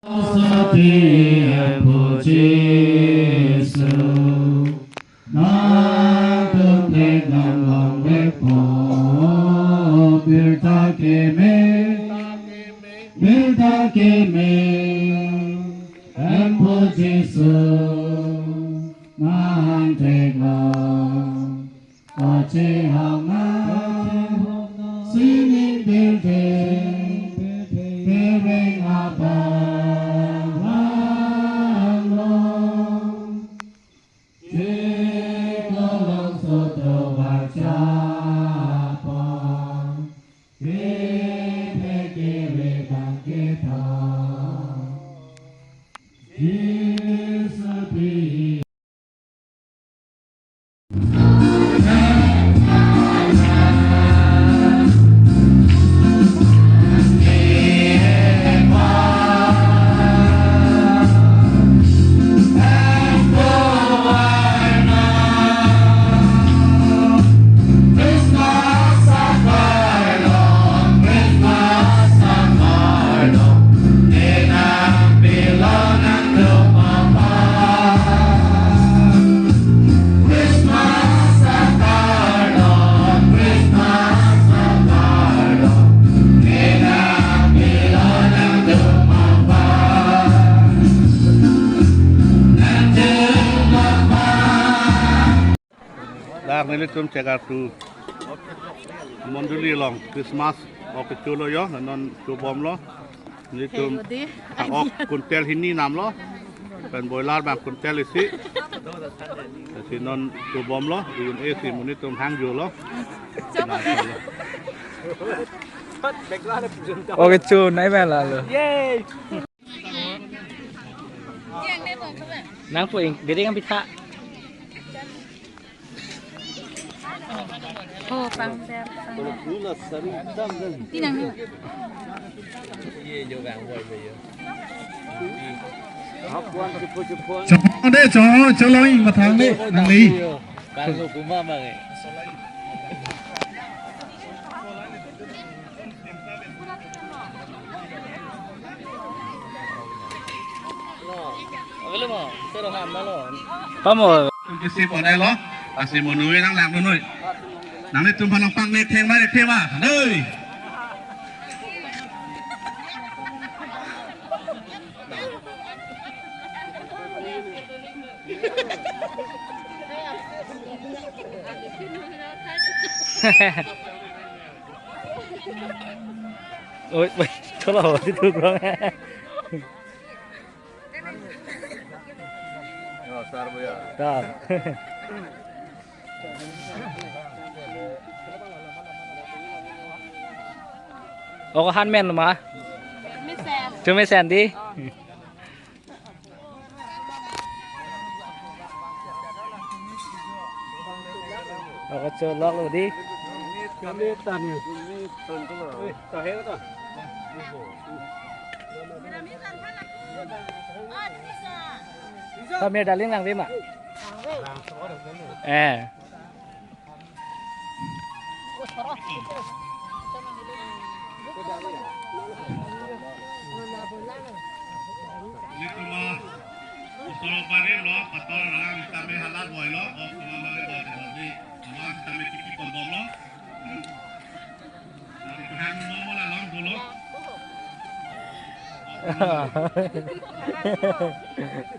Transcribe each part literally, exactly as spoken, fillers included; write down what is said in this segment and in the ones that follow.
Soti Hemphu Jisu, nangtum thek nang longvekpo, birta kimi, birta kimi, Hemphu Jisu, nang thek long. Kachehang nang sining pirthe, pirthe aphan vanglo. Chiklo longso tovar chapon, pirthe kiri tang kethom. Jisu pi Dak nelitum Chegartu mondoli along Christmas ok kecholo yo, non chobomlo. Nelitum, hey, odi, ok kuntel hini namlo. Pen boiler abang kuntel isi. Lasi non chobomlo, un isi monit atum hangjolo. Chop. Oke, chu nai mela lo. Yay. Nangpo ing, diri kan pitha. Oh, pang der, pang der. Tinang ni. Chong de, chong, chong lo ing mathang de, nang ni. Bang lo kuma bang eh. Pamo. Isi ponelo, lasi mo nui nang lang nui. Nanglitum aphan nangpangnek theng ma, theng ma, nui. Oi, oi, tholo, si thu krong. Oh, sar boya. Sar. Oko han men ma? Mesen. Chu mesen di? Oko cholok lo di? Kami tani. Eh, tahe ta. Kami daling lang di ma? Eh. Nelitum osor barim lo, pator rang tame hala boi lo, ok, tame boi lo, di, tame kipi pon bom lo. Hang bom lo, long dolo.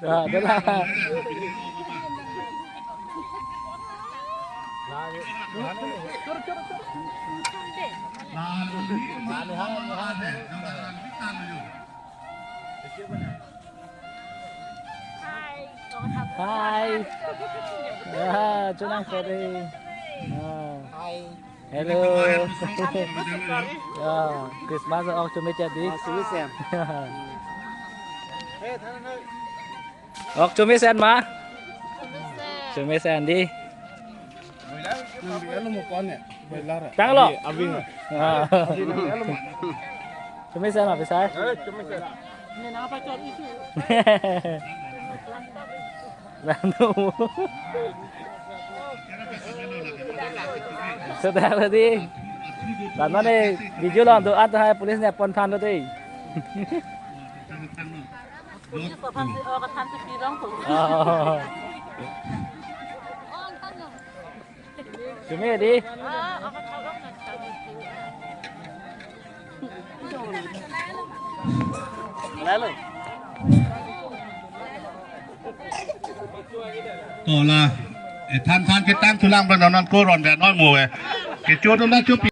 Ah, itulah. Hai. Ah, chunang kore. Ah. Hai. Hello. Ya, Christmas ok chumi chat di. Ah, chumi sen. Ok chumi sen ma? Chumi sen di. Nang di alo mo kon ya? Boiler. Tang lo. Abi, abi nga. Ah. Abi nang di alo mo. Chumi sen ma, besai? Eh, chumi sen. Nang apa chot isu? Lalu. Sudah tadi. Karena nih video lo untuk at hai police nih pon than tadi. Oh. Sumi di. Lalu. Tola. Eh, than than ketang tulang benar non koron dan non mo eh. Kecho dong na chopi.